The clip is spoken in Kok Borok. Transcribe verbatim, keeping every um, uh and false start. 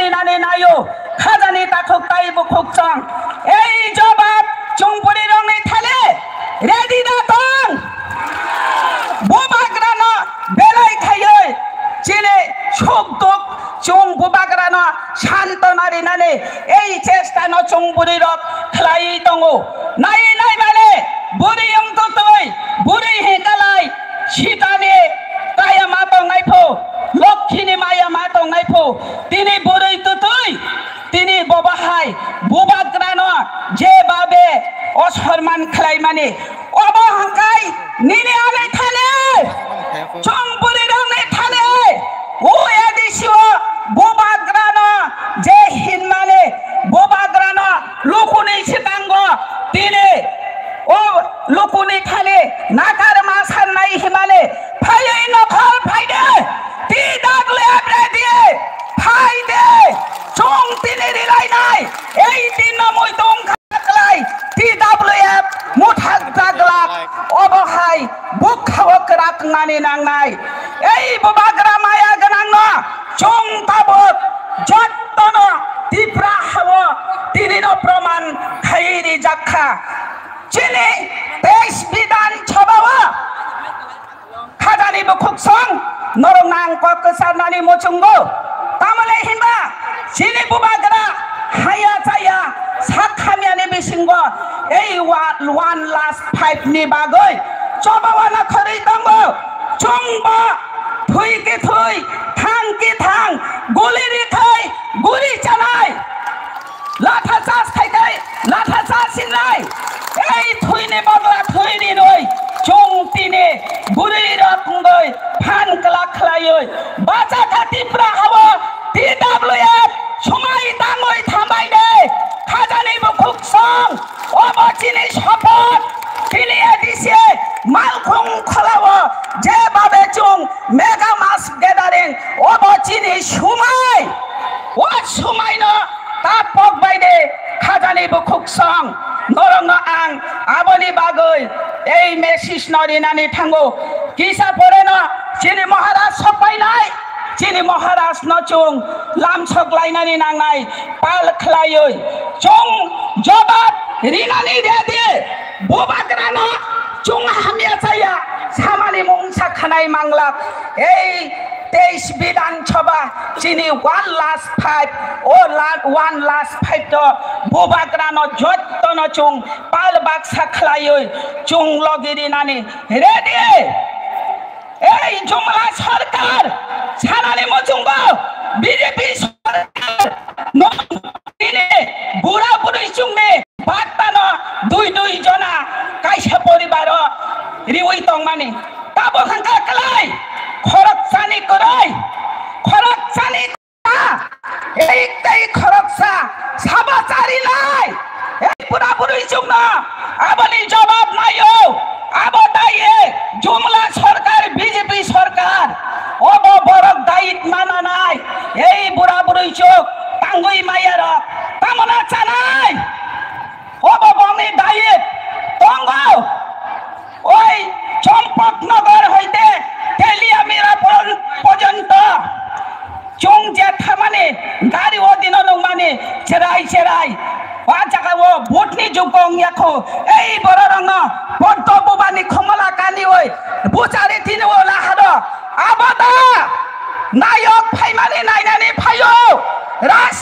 Nani nayo, khajani takhuk tai bukhuk chwng. Ei jobab chwng bwrwi rokni thale ready da tong. Bubagrano belai khaiwi chini suk duk chwng bubagrano santona rinani ei chesta no chwng bwrwi rok khlaiwi tongo. Nai nai male bwrwi wng totwi bwrwi hinkalai sitani kaya ma tongnai pho, lokhini maya ma tongnai pho, tini bwrwi totwi, tini bobo hai bubagrano je babe osorman khlaimani, obo hwnkhe nini ani thani, chwng bwrwi rokni thani, o A D C o bubagrano je hinmani, bubagrano lukuni swkango tini o lukuni thani nakar ma sannai himani, phaiwi nokhol phaide, T W F ready, phaide, chwng tini rilainai, ei din no muitung kha klai, T W F muthak daglak, obo hai bukha o kwrak nani nangnai, ei bubagra maya gwnangno chwng tabuk jottono Tipra hao tini no proman khai rijak kha. Chini teis Bidhan Sabha o khajani bukhuk song norok nang kok kwcharnani muchungo. Tamole hinba chini bubagra haya chaya sak hamyani bisingo ei wa-, one last five ni bagwi choba wana khorwi tongo. Chwngbo thwi ki thwi, thang ki thang, guli ri khai guri chanai. Latha chas khai khai, latha chas hinai. Ei thwini bagla thwi rinwi, chwng tini bwrwi rok wngwi phan kwlak khlaiwi, bacha kha Tipra hao T W F swmai tangwi thambai de, khajani bukhuk song, obo chini sopoth, tini A D C malkhung kholao je babe chwng mega mass gathering, obo chini swmai. O swmaino ta pok bai de khajani bukhuk song. Norokno ang aboni bagwi ei message no rinani thango. Kisa pore no chini Maharaj sokpainai, chini Maharaj no chwng lamsok lainani nangnai pal khlaiwi. Chwng jobab rinani ready. Bubagrano chwng hamya chaya samani mungsa khanai manglak. Ei teis Bidhan Sabha chini one last five, o la-, one last five to bubagrano jottono chwng pal baksa khlaiwi chwng logi rinani ready. Ei Jumla Sarkar sanani muchungbo B J P sarkar no tini bura buri chungni battano dui dui jona kaisa poribaro riwi tongmani. Tabo hwnkha kwlai khoroksani kwrwi, khoroksani kwrwi, ei tei khoroksa sabo charinai. Ei bura buri chukno aboni jobab naio. Abo dai Jumla sarkar, B J P sarkar. Obo borok dait mananai. Ei bura buri chuk tangwi mayarok tamona chanai. Obo bongni dayit tongo. Oi Champaknagar hoite Teliamira por-, porjonto chwng je thamani gari o dino nungmani cherai cherai. O jaga o vote ni jukong yakho. Ei bororokno Poddo Bubani khomola kani oi buchari tini o lahado. Abada nayok phaimani nainani phaio. Raj